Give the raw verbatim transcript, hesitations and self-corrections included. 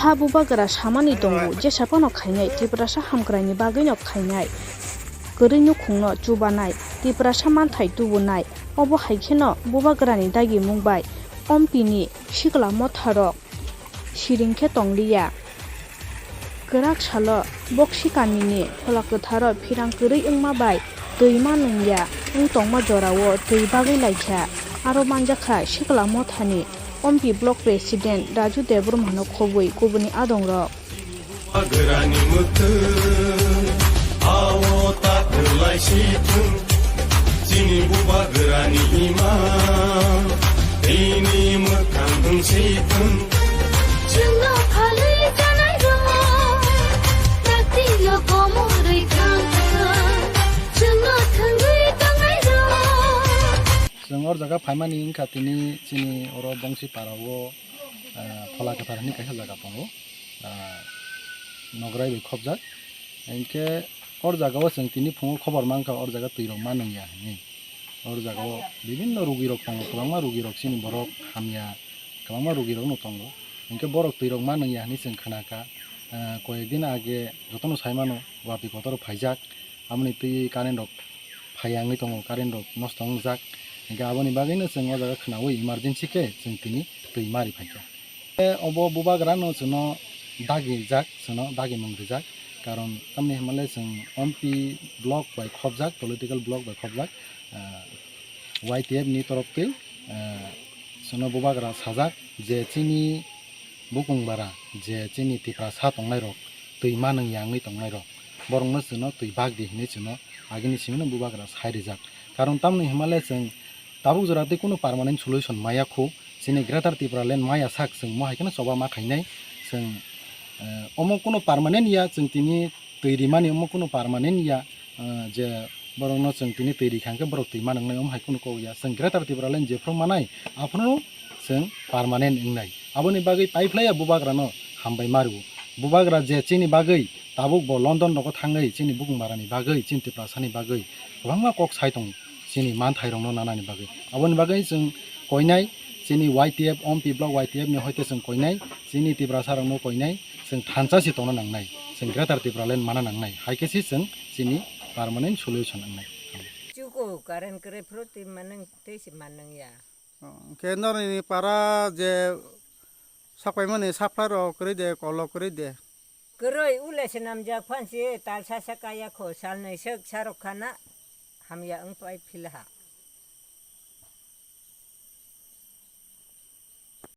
A bubagra samani tongo, jesa phano khainai, Tiprasa hamkraini bagwino khainai, kwrwi nukhungno chubanai, Tiprasa manthai tubunai, obo hai kheno bubagrani dagimung bai Ompini sikla motharok siring khe tongliya. Kwrak salo Boksi kamini Phola Kwtharo phirang kwrwi wngma bai twi ma nungya wng tongma jorao twi bagwi laikha. Aro manjakha sikla mothani Ompi Block President Raju Debbarmano khobwi kubuni adongrok. Bubagrani mwtwng, ao ta kwlai si thung. Chini bubagrani ima, tini mwkhang wng si thung. Chwngno phalwi janai rok, taktino komorwi thang thang. Chwngno thwngwi tongnai rok. Chwng or jaga phaimani wngkha tini chini oro Bongsi parao, ah, Phola Kwthar hwnwi kaisa jaga tongo. Ah, nograi bai khobjak. Hinkhe or jagao chwng tini phungo khobor mankha, or jaga twirok ma nungya hinwi. Or jagao bibinno rugirok tongo, kwbangma rugirok chini borok hamya, kwbangma rugirokno tongo. Hinkhe borok twirok ma nungya hinwi chwng khnakha. Ah, koyek din age jotono saimano, Wapi kotor phaijak. Aboni twi current rok phaiya wngwi tongo, current rok nosto wngjak. Hinkhe aboni bagwino chwng o jaga khnaui emergency khe chwng tini twi mari phaikha. Tei obo bubagrano chwngno dagijak, chwngno dagimung rijak. Karon tamni hwnmale chwng Ompi block bai khobjak, political block bai khobjak, ah, Y T F ni toroftwi, ah, chwngno bubagra sajak je chini bukung bara je chini Tiprasa tongnairok twi ma nungya wngwi tongnairok, borokno chwngno twi bak di hinwi chwngno agini simino bubagra sai rijak. Karon tamni hwnmale chwng tabuk jora tei kunu permanent solution maya khu, chini Greater Tipraland maya sak chwng mo hai kheno choba ma khainai. Chwng, eh, omo kunu permanent ya, chwng tini twi rimani omo kunu permanent ya, eh, je borokno chwng tini twi rikha hwnkhe borok twi ma nungnai, omo hai kunu kok ya. Chwng Greater Tipraland jephru manai, aphuru chwng permanent wngnai. Aboni bagwi paiphlaiya bubagrano hambai ma rwo. Bubagra je chini bagwi tabuk bo London rogo thangwi chini bukung barani bagwi, chini Tiprasani bagwi kwbangma kok sai tongo chini manthairokno nanani bagwi. Aboni bagwi chwng koinai chini Y T F, Ompi block Y T F ni hoite chwng koinai, chini Tiprasarokno koinai, chwng thansa se tongna nangnai, chwng Greater Tipraland mana nangnai, hai khe se chwng chini permanent solution wngnai. Chuko current kwrwi phuru twi manung tei se manung ya. Hwnkhe norni para je sakpaimani supply rok kwrwi de, kol rok kwrwi de? Kwrwi, ule se namjak phan se tal sasa kaya kho, salnwi swk sarok khana hamya wng pai philha.